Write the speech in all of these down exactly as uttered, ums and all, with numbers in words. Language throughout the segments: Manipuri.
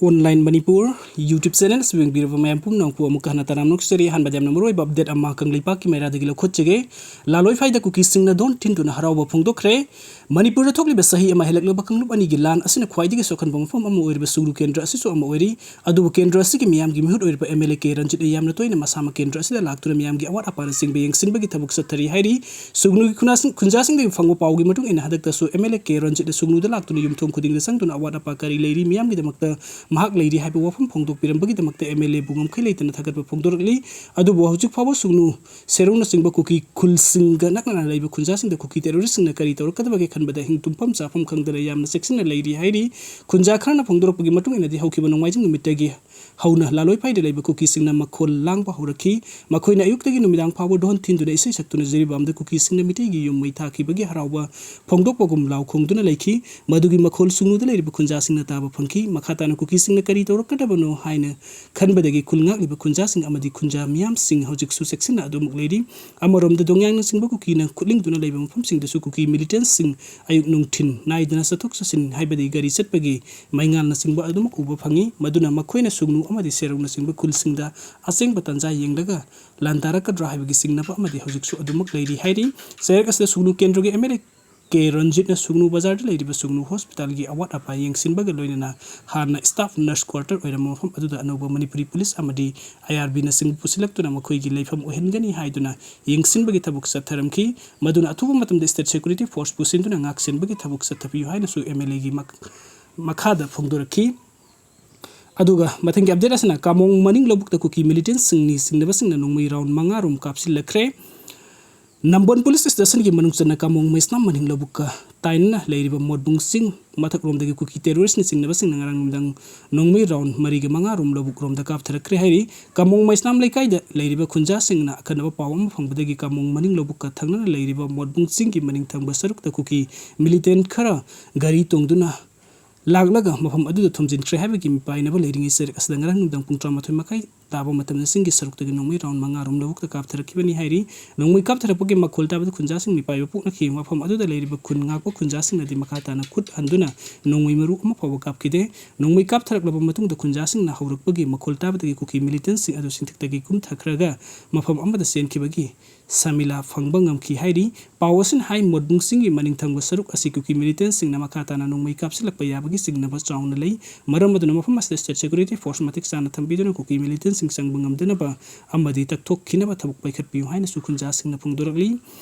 Online Manipur YouTube channel ꯑꯁꯤꯕꯨ ꯌꯦꯡꯕꯤꯔꯕ ꯃꯌꯥꯝ ꯄꯨꯝꯅꯃꯛꯄꯨ ꯑꯃꯨꯛꯀ ꯍꯟꯅ ꯇꯔꯥꯝꯅ ꯑꯣꯛꯆꯔꯤ꯫ ꯑꯍꯥꯟꯕꯗ ꯌꯥꯝꯅ ꯃꯔꯨꯑꯣꯏꯕ update ꯑꯃ ꯀꯪꯂꯩꯄꯥꯛꯀꯤ ꯃꯩꯔꯥꯗꯒꯤ ꯂꯧꯈꯠꯆꯒꯦ꯫ ꯂꯥꯂꯣꯏꯐꯥꯏꯗ ꯀꯨꯀꯤꯁꯤꯡꯅ ꯗꯣꯟ ꯊꯤꯟꯗꯨꯅ ꯍꯔꯥꯎꯕ ꯐꯣꯡꯗꯣꯛꯈ꯭ꯔꯦ꯫ ꯃꯅꯤꯄꯨꯔꯗ ꯊꯣꯛꯂꯤꯕ ꯆꯍꯤ ꯑꯃ ꯍꯦꯜꯂꯛꯂꯕ ꯀꯥꯡꯂꯨꯞ ꯑꯅꯤꯒꯤ ꯂꯥꯟ ꯑꯁꯤꯅ ꯈ꯭ꯋꯥꯏꯗꯒꯤ ꯁꯣꯛꯍꯟꯕ ꯃꯐꯝ ꯑꯃ ꯑꯣꯏꯔꯤꯕ ꯁꯨꯒꯅꯨ ꯀꯦꯟꯗ꯭ꯔ ꯑꯁꯤꯁꯨ ꯑꯃ ꯑꯣꯏꯔꯤ꯫ ꯑꯗꯨꯕꯨ ꯀꯦꯟꯗ꯭ꯔ ꯑꯁꯤꯒꯤ ꯃꯤꯌꯥꯝꯒꯤ ꯃꯤꯍꯨꯠ ꯑꯣꯏꯔꯤꯕ MLA ꯀꯦ ꯔꯟꯖꯤꯠꯅ ꯌꯥꯝꯅ ꯇꯣꯏꯅ ꯃꯁꯥꯃꯛ ꯀꯦꯟꯗ꯭ꯔ ꯑꯁꯤꯗ ꯂꯥꯛꯇꯨꯅ ꯃꯤꯌꯥꯝꯒꯤ ꯑꯋꯥꯠ ꯑꯄꯥꯅꯆꯤꯡꯕ ꯌꯦꯡꯁꯤꯟꯕꯒꯤ ꯊꯕꯛ ꯆꯠꯊꯔꯤ ꯍꯥꯏꯔꯤ꯫ ꯁꯨꯒꯅꯨꯒꯤ ꯈꯨꯟꯖꯥꯁꯤꯡ-, ꯈꯨꯟꯖꯥꯁꯤꯡꯗꯒꯤ ꯐꯪꯕ ꯄꯥꯎꯒꯤ ꯃꯇꯨꯡ ꯏꯟꯅ, ꯍꯟꯗꯛꯇꯁꯨ MLA ꯀꯦ ꯔꯟꯖꯤꯠꯅ ꯁꯨꯒꯅꯨꯗ ꯂꯥꯛꯇꯨꯅ ꯌꯨꯝꯊꯣꯡ ꯈꯨꯗꯤꯡꯗ ꯆꯪꯗꯨꯅ ꯑꯋꯥꯠ ꯑꯄꯥ ꯀꯔꯤ ꯂꯩꯔꯤ, ꯃꯤꯌꯥꯝꯒꯤꯗꯃꯛꯇ ꯃꯍꯥꯛ ꯂꯩꯔꯤ ꯍꯥꯏꯕ ꯋꯥꯐꯝ ꯐꯣꯡꯗꯣꯛꯄꯤꯔꯝꯕꯒꯤꯗꯃꯛꯇ MLAꯕꯨ ꯉꯝꯈꯩ ꯂꯩꯇꯅ ꯊꯥꯒꯠꯄ ꯐꯣꯡꯗꯣꯔꯛꯂꯤ꯫ ꯑꯗꯨꯕꯨ ꯍꯧꯖꯤꯛ ꯐꯥꯎꯕ ꯁꯨꯒꯅꯨ ꯁꯦꯔꯧꯅꯆꯤꯡꯕ ꯀꯨꯀꯤ ꯈꯨꯜꯁꯤꯡꯒ ꯅꯛꯅꯅ ꯂꯩꯕ ꯈꯨꯟꯖꯥꯁꯤꯡꯗ ꯀꯨꯀꯤ terroristꯁꯤꯡꯅ ꯀꯔꯤ ꯇꯧꯔꯛꯀꯗꯕꯒꯦ ꯈꯟꯕꯗ ꯍꯤꯡ ꯇꯨꯝꯐꯝ ꯆꯥꯐꯝ ꯈꯪꯗꯅ ꯌꯥꯝꯅ ꯆꯦꯛꯁꯤꯟꯅ ꯂꯩꯔꯤ ꯍꯥꯏꯔꯤ꯫ ꯈꯨꯟꯖꯥ ꯈꯔꯅ ꯐꯣꯡꯗꯣꯔꯛꯄꯒꯤ ꯃꯇꯨꯡ ꯏꯟꯅꯗꯤ, ꯍꯧꯈꯤꯕ ꯅꯣꯡꯃꯥꯏꯖꯤꯡ ꯅꯨꯃꯤꯠꯇꯒꯤ ꯍꯧꯅ ꯂꯥꯂꯣꯏꯐꯥꯏꯗ ꯂꯩꯕ ꯀꯨꯀꯤꯁꯤꯡꯅ ꯃꯈꯣꯜ ꯂꯥꯡꯕ ꯍꯧꯔꯛꯈꯤ꯫ ꯃꯈꯣꯏꯅ ꯑꯌꯨꯛꯇꯒꯤ ꯅꯨꯃꯤꯗꯥꯡ ꯐꯥꯎꯕ ꯗꯣꯟ ꯊꯤꯟꯗꯨꯅ ꯏꯁꯩ ꯁꯛꯇꯨꯅ ꯖꯤꯔꯤꯕꯥꯝꯗ ꯀꯨꯀꯤꯁꯤꯡꯅ ꯃꯤꯇꯩꯒꯤ ꯌꯨꯝ ꯃꯩ ꯊꯥꯈꯤꯕꯒꯤ ꯍꯔꯥꯎꯕ ꯐꯣꯡꯗꯣꯛꯄꯒꯨꯝ ꯂꯥꯎ ꯈꯣꯡꯗꯨꯅ ꯂꯩꯈꯤ꯫ ꯃꯗꯨꯒꯤ ꯃꯈꯣꯜ ꯁꯨꯒꯅꯨꯗ ꯂꯩꯔꯤꯕ ꯈꯨꯟꯖꯥꯁꯤꯡꯅ ꯇꯥꯕ ꯐꯪꯈꯤ꯫ ꯃꯈꯥ ꯇꯥꯅ ꯀꯨꯀꯤꯁꯤꯡꯅ ꯀꯔꯤ ꯇꯧꯔꯛꯀꯗꯕꯅꯣ ꯍꯥꯏꯅ ꯈꯟꯕꯗꯒꯤ ꯈꯨꯜ ꯉꯥꯛꯂꯤꯕ ꯈꯨꯟꯖꯥꯁꯤꯡ ꯑꯃꯗꯤ ꯈꯨꯟꯖꯥ ꯃꯤꯌꯥꯝꯁꯤꯡ ꯍꯧꯖꯤꯛꯁꯨ ꯆꯦꯛꯁꯤꯟꯅ ꯑꯗꯨꯃꯛ ꯂꯩꯔꯤ꯫ ꯑꯃꯔꯣꯝꯗ ꯗꯣꯡꯌꯥꯡꯅꯆꯤꯡꯕ ꯀꯨꯀꯤꯅ ꯈꯨꯠꯂꯤꯡꯗꯨꯅ ꯂꯩꯕ ꯃꯐꯝꯁꯤꯡꯗꯁꯨ ꯀꯨꯀꯤ militantꯁꯤꯡ ꯑꯌꯨꯛ ꯅꯨꯡꯊꯤꯟ ꯅꯥꯏꯗꯅ ꯆꯠꯊꯣꯛ ꯆꯠꯁꯤꯟ, ꯍꯥꯏꯕꯗꯤ ꯒꯥꯔꯤ ꯆꯠꯄꯒꯤ ꯃꯩꯉꯥꯜꯅꯆꯤꯡꯕ ꯑꯗꯨꯃꯛ ꯎꯕ ꯐꯪꯉꯤ꯫ ꯃꯗꯨꯅ ꯃꯈꯣꯏꯅ ꯁꯨꯒꯅꯨ ꯑꯃꯗꯤ ꯁꯦꯔꯧꯅꯆꯤꯡꯕ ꯈꯨꯜꯁꯤꯡꯗ ꯑꯆꯦꯡꯕ ꯇꯥꯟꯖꯥ ꯌꯦꯡꯂꯒ ꯂꯥꯟꯗꯥꯔꯛꯀꯗ꯭ꯔꯥ ꯍꯥꯏꯕꯒꯤ ꯆꯤꯡꯅꯕ ꯑꯃꯗꯤ ꯍꯧꯖꯤꯛꯁꯨ ꯑꯗꯨꯃꯛ ꯂꯩꯔꯤ ꯍꯥꯏꯔꯤ꯫ ꯆꯩꯔꯛ ꯑꯁꯤꯗ ꯁꯨꯒꯅꯨ ꯀꯦꯟꯗ꯭ꯔꯒꯤ MLA ꯀꯦ ꯔꯟꯖꯤꯠꯅ ꯁꯨꯒꯅꯨ ꯕꯖꯥꯔꯗ ꯂꯩꯔꯤꯕ ꯁꯨꯒꯅꯨ hospitalꯒꯤ ꯑꯋꯥꯠ ꯑꯄꯥ ꯌꯦꯡꯁꯤꯟꯕꯒ ꯂꯣꯏꯅꯅ ꯍꯥꯟꯅ staff nurse quarter ꯑꯣꯏꯔꯝꯕ ꯃꯐꯝ ꯑꯗꯨꯗ ꯑꯅꯧꯕ ꯃꯅꯤꯄꯨꯔꯤ police ꯑꯃꯗꯤ IRBꯅꯆꯤꯡꯕ ꯄꯨꯁꯤꯜꯂꯛꯇꯨꯅ ꯃꯈꯣꯏꯒꯤ ꯂꯩꯐꯝ ꯑꯣꯏꯍꯟꯒꯅꯤ ꯍꯥꯏꯗꯨꯅ ꯌꯦꯡꯁꯤꯟꯕꯒꯤ ꯊꯕꯛ ꯆꯠꯊꯔꯝꯈꯤ꯫ ꯃꯗꯨꯅ ꯑꯊꯨꯕ ꯃꯇꯝꯗ state security force ꯄꯨꯁꯤꯟꯗꯨꯅ ꯉꯥꯛꯁꯦꯟꯕꯒꯤ ꯊꯕꯛ ꯆꯠꯊꯕꯤꯌꯨ ꯍꯥꯏꯅꯁꯨ MLAꯒꯤ ꯃꯛ-, ꯃꯈꯥꯗ ꯐꯣꯡꯗꯣꯔꯛꯈꯤ꯫ ꯑꯗꯨꯒ ꯃꯊꯪꯒꯤ update ꯑꯁꯤꯅ ꯀꯥꯃꯣꯡ ꯃꯅꯤꯡ ꯂꯧꯕꯨꯛꯇ ꯀꯨꯀꯤ militantꯁꯤꯡꯅꯤ ꯆꯤꯡꯅꯕꯁꯤꯡꯅ ꯅꯣꯡꯃꯩ round ꯃꯉꯥ ꯔꯣꯝ ꯀꯥꯞꯁꯤꯜꯂꯛꯈ꯭ꯔꯦ꯫ ꯅꯝꯕꯣꯜ police stationꯒꯤ ꯃꯅꯨꯡ ꯆꯟꯅ ꯀꯥꯃꯣꯡ ꯃꯩꯁꯅꯥꯝ ꯃꯅꯤꯡ ꯂꯧꯕꯨꯛꯀ ꯇꯥꯏꯅꯅ ꯂꯩꯔꯤꯕ ꯃꯣꯠꯕꯨꯡ ꯆꯤꯡ ꯃꯊꯛꯂꯣꯝꯗꯒꯤ ꯀꯨꯀꯤ terroristꯅ ꯆꯤꯡꯅꯕꯁꯤꯡꯅ ꯉꯔꯥꯡ ꯅꯨꯃꯤꯗꯥꯡ ꯅꯣꯡꯃꯩ round ꯃꯔꯤꯒ ꯃꯉꯥ ꯔꯣꯝ ꯂꯧꯕꯨꯛ ꯔꯣꯝꯗ ꯀꯥꯞꯊꯔꯛꯈ꯭ꯔꯦ ꯍꯥꯏꯔꯤ꯫ ꯀꯥꯃꯣꯡ ꯃꯩꯁꯅꯥꯝ ꯂꯩꯀꯥꯏꯗ ꯂꯩꯔꯤꯕ ꯈꯨꯟꯖꯥꯁꯤꯡꯅ ꯑꯀꯟꯅꯕ ꯄꯥꯎ ꯑꯃ ꯐꯪꯕꯗꯒꯤ ꯀꯥꯃꯣꯡ ꯃꯅꯤꯡ ꯂꯧꯕꯨꯛꯀ ꯊꯪꯅꯅ ꯂꯩꯔꯤꯕ ꯃꯣꯠꯕꯨꯡ ꯆꯤꯡꯒꯤ ꯃꯅꯤꯡ ꯊꯪꯕ ꯁꯔꯨꯛꯇ ꯀꯨꯀꯤ militant ꯈꯔ ꯒꯥꯔꯤ ꯇꯣꯡꯗꯨꯅ ꯂꯥꯛꯂꯒ ꯃꯐꯝ ꯑꯗꯨꯗ ꯊꯣꯝꯖꯤꯟꯈ꯭ꯔꯦ ꯍꯥꯏꯕꯒꯤ ꯃꯤꯄꯥꯏꯅꯕ ꯂꯩꯔꯤꯉꯩ ꯆꯩꯔꯛ ꯑꯁꯤꯗ ꯉꯔꯥꯡ ꯅꯨꯃꯤꯗꯥꯡ ꯄꯨꯡ ꯇꯔꯥꯃꯥꯊꯣꯏ ꯃꯈꯥꯏ ꯇꯥꯕ ꯃꯇꯝꯗ ꯆꯤꯡꯒꯤ ꯁꯔꯨꯛꯇꯒꯤ ꯅꯣꯡꯃꯩ round ꯃꯉꯥ ꯔꯣꯝ ꯂꯧꯕꯨꯛꯇ ꯀꯥꯞꯊꯔꯛꯈꯤꯕꯅꯤ ꯍꯥꯏꯔꯤ꯫ ꯅꯣꯡꯃꯩ ꯀꯥꯞꯊꯔꯛꯄꯒꯤ ꯃꯈꯣꯜ ꯇꯥꯕꯗ ꯈꯨꯟꯖꯥꯁꯤꯡ ꯃꯤꯄꯥꯏꯕ ꯄꯣꯛꯅꯈꯤ꯫ ꯃꯐꯝ ꯑꯗꯨꯗ ꯂꯩꯔꯤꯕ ꯈꯨꯟ ꯉꯥꯛꯄ ꯈꯨꯟꯖꯥꯁꯤꯡꯅꯗꯤ ꯃꯈꯥ ꯇꯥꯅ ꯈꯨꯠ ꯍꯟꯗꯨꯅ ꯅꯣꯡꯃꯩ ꯃꯔꯨ ꯑꯃ ꯐꯥꯎꯕ ꯀꯥꯞꯈꯤꯗꯦ꯫ ꯅꯣꯡꯃꯩ ꯀꯥꯞꯊꯔꯛꯂꯕ ꯃꯇꯨꯡꯗ ꯈꯨꯟꯖꯥꯁꯤꯡꯅ ꯍꯧꯔꯛꯄꯒꯤ ꯃꯈꯣꯜ ꯇꯥꯕꯗꯒꯤ ꯀꯨꯀꯤ militantꯁꯤꯡ ꯑꯗꯨ ꯁꯤꯡꯊꯛꯇꯒꯤ ꯀꯨꯝꯊꯈ꯭ꯔꯒ ꯃꯐꯝ ꯑꯃꯗ ꯆꯦꯟꯈꯤꯕꯒꯤ ꯁꯃꯤꯂꯥ ꯐꯪꯕ ꯉꯝꯈꯤ ꯍꯥꯏꯔꯤ꯫ ꯄꯥꯎ ꯑꯁꯤꯅ ꯍꯥꯏ, ꯃꯣꯠꯕꯨꯡ ꯆꯤꯡꯒꯤ ꯃꯅꯤꯡ ꯊꯪꯕ ꯁꯔꯨꯛ ꯑꯁꯤ ꯀꯨꯀꯤ militantꯁꯤꯡꯅ ꯃꯈꯥ ꯇꯥꯅ ꯅꯣꯡꯃꯩ ꯀꯥꯞꯁꯤꯜꯂꯛꯄ ꯌꯥꯕꯒꯤ ꯆꯤꯡꯅꯕ ꯆꯥꯎꯅ ꯂꯩ꯫ ꯃꯔꯝ ꯑꯗꯨꯅ ꯃꯐꯝ ꯑꯁꯤꯗ state security force ꯃꯇꯤꯛ ꯆꯥꯅ ꯊꯝꯕꯤꯗꯨꯅ ꯀꯨꯀꯤ militantꯁꯤꯡ ꯆꯪꯕ ꯉꯝꯗꯅꯕ ꯑꯃꯗꯤ ꯇꯛꯊꯣꯛꯈꯤꯅꯕ ꯊꯕꯛ ꯄꯥꯏꯈꯠꯄꯤꯌꯨ ꯍꯥꯏꯅꯁꯨ ꯈꯨꯟꯖꯥꯁꯤꯡꯅ ꯐꯣꯡꯗꯣꯔꯛꯂꯤ꯫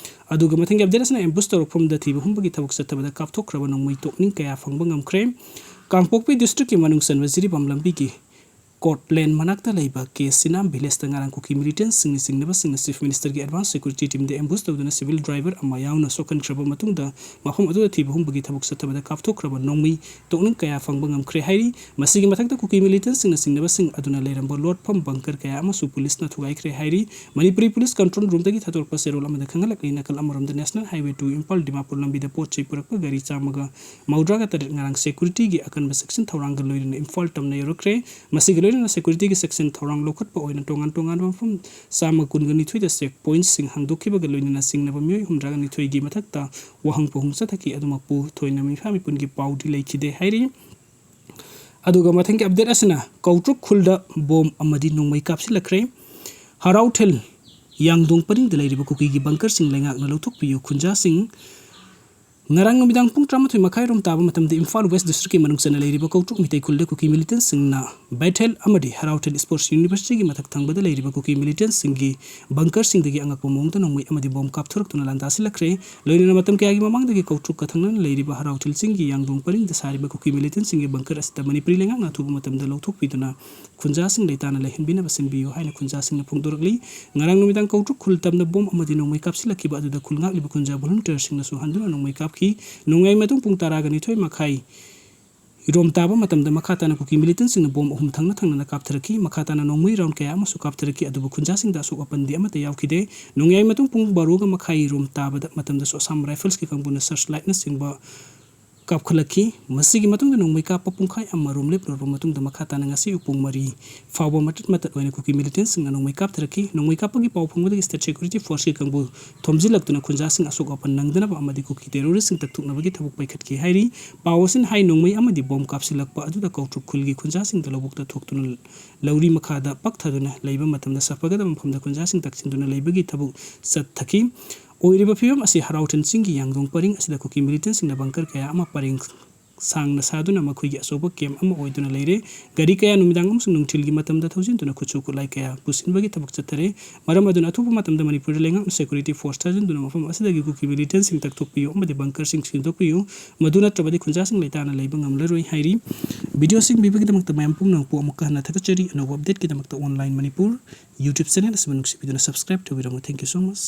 ꯑꯗꯨꯒ ꯃꯊꯪꯒꯤ update ꯑꯁꯤꯅ ambush ꯇꯧꯔꯛꯐꯝꯗ ꯊꯤꯕ ꯍꯨꯝꯕꯒꯤ ꯊꯕꯛ ꯆꯠꯊꯕꯗ ꯀꯥꯞꯊꯣꯛꯈ꯭ꯔꯕ ꯅꯣꯡꯃꯩ ꯇꯣꯛꯅꯤꯡ ꯀꯌꯥ ꯐꯪꯕ ꯉꯝꯈ꯭ꯔꯦ꯫ ꯀꯥꯡꯄꯣꯛꯄꯤ districtꯀꯤ ꯃꯅꯨꯡ ꯆꯟꯕ ꯖꯤꯔꯤꯕꯥꯝ ꯂꯝꯕꯤꯒꯤ ꯀꯣꯠꯂꯦꯟ ꯃꯅꯥꯛꯇ ꯂꯩꯕ ꯀꯦ ꯁꯤꯅꯥꯝ villageꯇ ꯉꯔꯥꯡ ꯀꯨꯀꯤ militantꯁꯤꯡꯅ ꯆꯤꯡꯅꯕꯁꯤꯡꯅ chief ministerꯒꯤ advance security teamꯗ ambush ꯇꯧꯗꯨꯅ civil driver ꯑꯃ ꯌꯥꯎꯅ ꯁꯣꯛꯍꯟꯈ꯭ꯔꯕ ꯃꯇꯨꯡꯗ ꯃꯐꯝ ꯑꯗꯨꯗ ꯊꯤꯕ ꯍꯨꯝꯕꯒꯤ ꯊꯕꯛ ꯆꯠꯊꯕꯗ ꯀꯥꯞꯊꯣꯛꯈ꯭ꯔꯕ ꯅꯣꯡꯃꯩ ꯇꯣꯛꯅꯤꯡ ꯀꯌꯥ ꯐꯪꯕ ꯉꯝꯈ꯭ꯔꯦ ꯍꯥꯏꯔꯤ꯫ ꯃꯁꯤꯒꯤ ꯃꯊꯛꯇ ꯀꯨꯀꯤ militantꯁꯤꯡꯅ ꯆꯤꯡꯅꯕꯁꯤꯡ ꯑꯗꯨꯅ ꯂꯩꯔꯝꯕ ꯂꯣꯠꯐꯝ bunker ꯀꯌꯥ ꯑꯃꯁꯨ ꯄꯨꯂꯤꯁꯅ ꯊꯨꯒꯥꯏꯈ꯭ꯔꯦ ꯍꯥꯏꯔꯤ꯫ ꯃꯅꯤꯄꯨꯔꯤ ꯄꯨꯂꯤꯁ control roomꯗꯒꯤ ꯊꯥꯗꯣꯔꯛꯄ ꯆꯦꯔꯣꯜ ꯑꯃꯗ ꯈꯪꯍꯜꯂꯛꯂꯤ, ꯅꯥꯀꯜ ꯑꯃꯔꯣꯝꯗ National Highway two Imphal Dimapur ꯂꯝꯕꯤꯗ ꯄꯣꯠ ꯆꯩ ꯄꯨꯔꯛꯄ ꯒꯥꯔꯤ ꯆꯥꯝꯃꯒ ꯃꯧꯗ꯭ꯔꯥꯒ ꯇꯔꯦꯠ ꯉꯔꯥꯡ securityꯒꯤ ꯑꯀꯟꯕ ꯆꯦꯛꯁꯤꯟ ꯊꯧꯔꯥꯡꯒ ꯂꯣꯏꯅꯅ ꯏꯝꯐꯥꯜ ꯇꯝꯅ ꯌꯧꯔꯛꯈ꯭ꯔꯦ꯫ ꯃꯁꯤꯒ ꯂꯣꯏꯅꯅ securityꯒꯤ ꯆꯦꯛꯁꯤꯟ ꯊꯧꯔꯥꯡ ꯂꯧꯈꯠꯄ ꯑꯣꯏꯅ ꯇꯣꯉꯥꯟ ꯇꯣꯉꯥꯟꯕ ꯃꯐꯝ ꯆꯥꯝꯃ ꯀꯨꯟꯒ ꯅꯤꯊꯣꯏꯗ check pointꯁꯤꯡ ꯍꯥꯡꯗꯣꯛꯈꯤꯕꯒ ꯂꯣꯏꯅꯅ ꯆꯤꯡꯅꯕ ꯃꯤꯑꯣꯏ ꯍꯨꯝꯗ꯭ꯔꯥꯒ ꯅꯤꯊꯣꯏꯒꯤ ꯃꯊꯛꯇ ꯋꯥꯍꯪ ꯄꯥꯎꯍꯪ ꯆꯠꯊꯈꯤ꯫ ꯑꯗꯨꯃꯛꯄꯨ ꯊꯣꯏꯅ ꯃꯤꯐꯥ ꯃꯤꯄꯨꯟꯒꯤ ꯄꯥꯎꯗꯤ ꯂꯩꯈꯤꯗꯦ ꯍꯥꯏꯔꯤ꯫ ꯑꯗꯨꯒ ꯃꯊꯪꯒꯤ update ꯑꯁꯤꯅ ꯀꯧꯇ꯭ꯔꯨꯛ ꯈꯨꯜꯗ bomb ꯑꯃꯗꯤ ꯅꯣꯡꯃꯩ ꯀꯥꯞꯁꯤꯜꯂꯛꯈ꯭ꯔꯦ꯫ ꯍꯔꯥꯎꯊꯦꯜ ꯌꯥꯡꯗꯣꯡ ꯄꯔꯤꯡꯗ ꯂꯩꯔꯤꯕ ꯀꯨꯀꯤꯒꯤ bunkerꯁꯤꯡ ꯂꯩꯉꯥꯛꯅ ꯂꯧꯊꯣꯛꯄꯤꯌꯨ꯫ ꯈꯨꯟꯖꯥꯁꯤꯡ ꯉꯔꯥꯡ ꯅꯨꯃꯤꯗꯥꯡ ꯄꯨꯡ ꯇꯔꯥꯃꯥꯊꯣꯏ ꯃꯈꯥꯏ ꯔꯣꯝ ꯇꯥꯕ ꯃꯇꯝꯗ ꯏꯝꯐꯥꯜ West districtꯀꯤ ꯃꯅꯨꯡ ꯆꯟꯅ ꯂꯩꯔꯤꯕ ꯀꯧꯇ꯭ꯔꯨꯛ ꯃꯤꯇꯩ ꯈꯨꯜꯗ ꯀꯨꯀꯤ militantꯁꯤꯡꯅ ꯕꯦꯊꯦꯜ ꯑꯃꯗꯤ ꯍꯔꯥꯎꯊꯦꯜ sports universityꯒꯤ ꯃꯊꯛ ꯊꯪꯕꯗ ꯂꯩꯔꯤꯕ ꯀꯨꯀꯤ militantꯁꯤꯡꯒꯤ bunkerꯁꯤꯡꯗꯒꯤ ꯑꯉꯛꯄ ꯃꯑꯣꯡꯗ ꯅꯣꯡꯃꯩ ꯑꯃꯗꯤ bomb ꯀꯥꯞꯊꯣꯔꯛꯇꯨꯅ ꯂꯥꯟꯗꯥꯁꯤꯜꯂꯛꯈ꯭ꯔꯦ꯫ ꯂꯣꯏꯅꯅ ꯃꯇꯝ ꯀꯌꯥꯒꯤ ꯃꯃꯥꯡꯗꯒꯤ ꯀꯧꯇ꯭ꯔꯨꯛꯀ ꯊꯪꯅꯅ ꯂꯩꯔꯤꯕ ꯍꯔꯥꯎꯊꯦꯜ ꯆꯤꯡꯒꯤ ꯌꯥꯡꯗꯣꯡ ꯄꯔꯤꯡꯗ ꯁꯥꯔꯤꯕ ꯀꯨꯀꯤ militantꯁꯤꯡꯒꯤ bunker ꯑꯁꯤꯗ ꯃꯅꯤꯄꯨꯔꯤ ꯂꯩꯉꯥꯛꯅ ꯑꯊꯨꯕ ꯃꯇꯝꯗ ꯂꯧꯊꯣꯛꯄꯤꯗꯨꯅ ꯈꯨꯟꯖꯥꯁꯤꯡ ꯂꯩꯇꯥꯅ ꯂꯩꯍꯟꯕꯤꯅꯕ ꯁꯤꯟꯕꯤꯌꯨ ꯍꯥꯏꯅ ꯈꯨꯟꯖꯥꯁꯤꯡꯅ ꯐꯣꯡꯗꯣꯔꯛꯂꯤ꯫ ꯉꯔꯥꯡ ꯅꯨꯃꯤꯗꯥꯡ ꯀꯧꯇ꯭ꯔꯨꯛ ꯈꯨꯜ ꯇꯝꯅ bomb ꯑꯃꯗꯤ ꯅꯣꯡꯃꯩ ꯀꯥꯞꯁꯤꯜꯂꯛꯈꯤꯕ ꯑꯗꯨꯗ ꯈꯨꯜ ꯉꯥꯛꯂꯤꯕ ꯈꯨꯟꯖꯥ volunteerꯁꯤꯡꯅꯁꯨ ꯍꯟꯗꯨꯅ ꯅꯣꯡꯃꯩ ꯀꯥꯞꯈꯤ꯫ ꯅꯣꯡꯌꯥꯏ ꯃꯇꯨꯡ ꯄꯨꯡ ꯇꯔꯥꯒ ꯅꯤꯊꯣꯏ ꯃꯈꯥꯏ ꯔꯣꯝ ꯇꯥꯕ ꯃꯇꯝꯗ ꯃꯈꯥ ꯇꯥꯅ ꯀꯨꯀꯤ militantꯁꯤꯡꯅ bomb ꯑꯍꯨꯝ ꯊꯪꯅ ꯊꯪꯅꯅ ꯀꯥꯞꯊꯔꯛꯈꯤ꯫ ꯃꯈꯥ ꯇꯥꯅ ꯅꯣꯡꯃꯩ round ꯀꯌꯥ ꯑꯃꯁꯨ ꯀꯥꯞꯊꯔꯛꯈꯤ, ꯑꯗꯨꯕꯨ ꯈꯨꯟꯖꯥꯁꯤꯡꯗ ꯑꯁꯣꯛ ꯑꯄꯟꯗꯤ ꯑꯃꯠꯇ ꯌꯥꯎꯈꯤꯗꯦ꯫ ꯅꯣꯡꯌꯥꯏ ꯃꯇꯨꯡ ꯄꯨꯡ ꯕꯥꯔꯣꯒ ꯃꯈꯥꯏ ꯔꯣꯝ ꯇꯥꯕꯗ ꯃꯇꯝꯗꯁꯨ Assam Riflesꯀꯤ ꯀꯥꯡꯕꯨꯅ searchlightꯅꯆꯤꯡꯕ ꯀꯥꯞꯈꯠꯂꯛꯈꯤ꯫ ꯃꯁꯤꯒꯤ ꯃꯇꯨꯡꯗ ꯅꯣꯡꯃꯩ ꯀꯥꯞꯄ ꯄꯨꯡꯈꯥꯏ ꯑꯃꯔꯣꯝ ꯂꯦꯞꯂꯨꯔꯕ ꯃꯇꯨꯡꯗ, ꯃꯈꯥ ꯇꯥꯅ ꯉꯁꯤ ꯄꯨꯡ ꯃꯔꯤ ꯐꯥꯎꯕ ꯃꯇꯠ ꯃꯇꯠ ꯑꯣꯏꯅ ꯀꯨꯀꯤ ꯃꯤꯂꯤꯇꯦꯟꯁꯤꯡꯅ ꯅꯣꯡꯃꯩ ꯀꯥꯞꯊꯔꯛꯈꯤ꯫ ꯅꯣꯡꯃꯩ ꯀꯥꯞꯄꯒꯤ ꯄꯥꯎ ꯐꯪꯕꯗꯒꯤ state security forceꯀꯤ ꯀꯥꯡꯕꯨ ꯊꯣꯝꯖꯤꯜꯂꯛꯇꯨꯅ ꯈꯨꯟꯖꯥꯁꯤꯡ ꯑꯁꯣꯛ ꯑꯄꯟ ꯅꯪꯗꯅꯕ ꯑꯃꯗꯤ ꯀꯨꯀꯤ terroristꯁꯤꯡ ꯇꯛꯊꯣꯛꯅꯕꯒꯤ ꯊꯕꯛ ꯄꯥꯏꯈꯠꯈꯤ ꯍꯥꯏꯔꯤ꯫ ꯄꯥꯎ ꯑꯁꯤꯅ ꯍꯥꯏ, ꯅꯣꯡꯃꯩ ꯑꯃꯗꯤ ꯕꯣꯝ ꯀꯥꯞꯁꯤꯜꯂꯛꯄ ꯑꯗꯨꯗ ꯀꯧꯇ꯭ꯔꯨꯛ ꯈꯨꯜꯒꯤ ꯈꯨꯟꯖꯥꯁꯤꯡꯗ ꯂꯧꯕꯨꯛꯇ ꯊꯣꯛꯇꯨꯅ ꯂꯧꯔꯤ ꯃꯈꯥꯗ ꯄꯛꯊꯗꯨꯅ ꯂꯩꯕ ꯃꯇꯝꯗ ꯁꯥꯐꯒꯗꯕ ꯃꯐꯝꯗ ꯈꯨꯟꯖꯥꯁꯤꯡ ꯇꯛꯁꯤꯟꯗꯨꯅ ꯂꯩꯕꯒꯤ ꯊꯕꯛ ꯆꯠꯊꯈꯤ꯫ ꯑꯣꯏꯔꯤꯕ ꯐꯤꯕꯝ ꯑꯁꯤ ꯍꯔꯥꯎꯊꯟ ꯆꯤꯡꯒꯤ ꯌꯥꯡꯗꯣꯡ ꯄꯔꯤꯡ ꯑꯁꯤꯗ ꯀꯨꯀꯤ ꯃꯤꯂꯤꯇꯦꯟꯁꯤꯡꯅ bunker ꯀꯌꯥ ꯑꯃ ꯄꯔꯦꯡ ꯁꯥꯡꯅ ꯁꯥꯗꯨꯅ ꯃꯈꯣꯏꯒꯤ ꯑꯆꯧꯕ camp ꯑꯃ ꯑꯣꯏꯗꯨꯅ ꯂꯩꯔꯦ꯫ ꯒꯥꯔꯤ ꯀꯌꯥ ꯅꯨꯃꯤꯗꯥꯡ ꯑꯃꯁꯨꯡ ꯅꯨꯡꯊꯤꯜꯒꯤ ꯃꯇꯝꯗ ꯊꯧꯖꯤꯟꯗꯨꯅ ꯈꯨꯠꯁꯨ ꯈꯨꯠꯂꯥꯏ ꯀꯌꯥ ꯄꯨꯁꯤꯟꯕꯒꯤ ꯊꯕꯛ ꯆꯠꯊꯔꯦ꯫ ꯃꯔꯝ ꯑꯗꯨꯅ ꯑꯊꯨꯕ ꯃꯇꯝꯗ ꯃꯅꯤꯄꯨꯔꯗ ꯂꯩꯉꯥꯛꯅ security force ꯊꯥꯖꯤꯟꯗꯨꯅ ꯃꯐꯝ ꯑꯁꯤꯗꯒꯤ ꯀꯨꯀꯤ ꯃꯤꯂꯤꯇꯦꯟꯁꯤꯡ ꯇꯛꯊꯣꯛꯄꯤꯌꯨ ꯑꯃꯗꯤ bunkerꯁꯤꯡ ꯁꯦꯡꯗꯣꯛꯄꯤꯌꯨ, ꯃꯗꯨ ꯅꯠꯇ꯭ꯔꯕꯗꯤ ꯈꯨꯟꯖꯥꯁꯤꯡ ꯂꯩꯇꯥꯅ ꯂꯩꯕ ꯉꯝꯂꯔꯣꯏ ꯍꯥꯏꯔꯤ꯫ Video ꯁꯤꯡ ꯄꯤꯕꯒꯤꯗꯃꯛꯇ ꯃꯌꯥꯝ ꯄꯨꯝꯅꯃꯛꯄꯨ ꯑꯃꯨꯛꯀ ꯍꯟꯅ ꯊꯥꯒꯠꯆꯔꯤ꯫ ꯑꯅꯧꯕ updateꯀꯤꯗꯃꯛꯇ Online Manipur YouTube channel ꯑꯁꯤꯕꯨ ꯅꯨꯡꯁꯤꯕꯤꯗꯨꯅ subscribe ꯇꯧꯕꯤꯔꯝꯃꯨ꯫ Thank you so much꯫